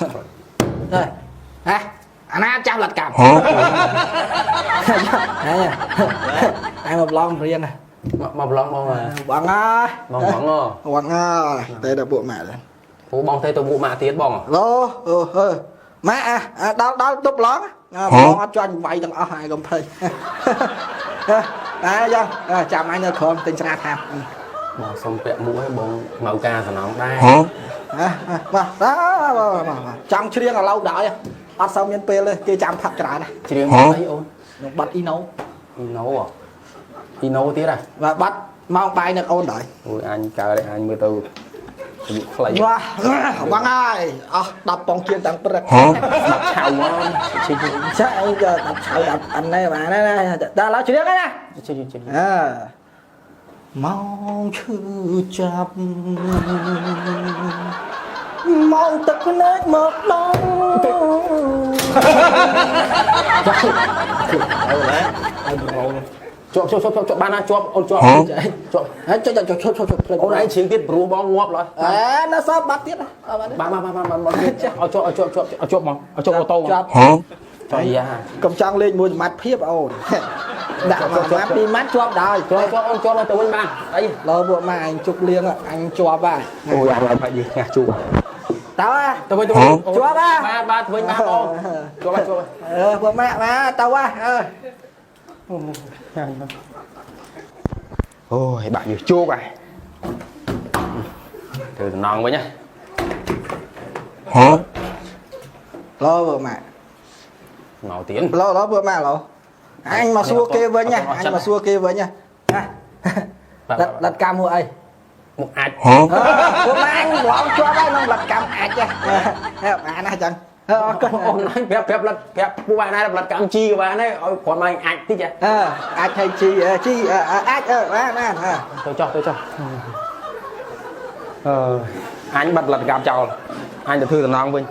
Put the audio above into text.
ហេហ៎អាណាចាស់លត់កម្មហេអញមកប្លង់រៀន មកប្លង់បង បងអើយ បងបង បងអើយតែដល់ពួកម៉ាក់ដែរ ពូបងទេទៅពួកម៉ាក់ទៀតបង ឡូអូអឺម៉ាក់ដល់ដល់ទប់ឡងបងអត់ចាញ់វាយទាំងអស់ហើយកុំភ័យអើយ៉ាងចាំអញនៅក្រោមទិញស្រាថា បងសុំពាក់មួកឲ្យបងមកការសំណងដែរ បាទបាទចង់ច្រៀងឥឡូវដល់អត់សូវមានពេលទេគេចាំផឹកច្រើនណា ច្រៀងអីអូន នឹងបាត់អ៊ីណូ អ៊ីណូអ៊ីណូទៀតហ៎ បាទបាត់ម៉ោងបាយនៅអូនដល់ អូយអញកើតអញមើលទៅអាយុខ្លី វ៉ាបងអើយអស់10ប៉ុងជាងតាំងព្រឹក ឆៅមកជិះ ចាអីក៏10ឆៅ10អាននេះបាទណាដល់ឥឡូវច្រៀងហើយណា ជិះជិះ អើម៉ោងឈឺចាប់ម៉ោងទឹកភ្នែកមកដល់ ជាប់ជាប់ជាប់ជាប់បានណាជាប់អូនជាប់ជាប់ ហើយចុចចុចឈប់ឈប់ឈប់ អូនឯងច្រៀងទៀតព្រោះបងងាប់ឡើយ អេនៅសល់បាត់ទៀត បាទបាទបាទបាទមកឲ្យជាប់ឲ្យជាប់ជាប់ឲ្យជាប់មកឲ្យជាប់អូតូមក ជាប់ ចុយយ៉ា កុំចង់លេងមួយសមត្ថភាពអូនដាក់មួយម៉ាត់ពីរម៉ាត់ជាប់ដល់ ជាប់ជាប់អូនជាប់ទៅវិញបានអី លើពួកម៉ាអញជប់លៀងអញជាប់ហើយ អូយអត់បាច់យើងងាស់ជួប តើ ទៅវិញទៅវិញ ជាប់ហ่ะ បាទបាទទៅវិញបាទបងជាប់ជាប់ អឺពួកម៉ាក់បាទទៅហ่ะអឺ អូយបាក់យើងជួបហើយធ្វើតំណងវិញណា លោពួកម៉ាក់ មកទៀត លោលោពួកម៉ាក់លោអញមកសួរគេវិញណាអញមកសួរគេវិញណាលត់លត់កម្មមួយអី មុខអាច ពួកម៉ាក់អញឡងជាប់ហើយនឹងលត់កម្មអាចហ៎អាណាចឹងអរគុណ អូនឯងប្រាប់ប្រាប់លត់ប្រាប់ពួកបានដែរលត់កម្មជីក៏បានដែរឲ្យគ្រាន់មកអាចតិច អឺអាចឲ្យជីជីអាចអឺបានបានអឺ ទៅចោះទៅចោះអឺអញបាត់លត់កម្មចោលអញទៅធ្វើតំណងវិញ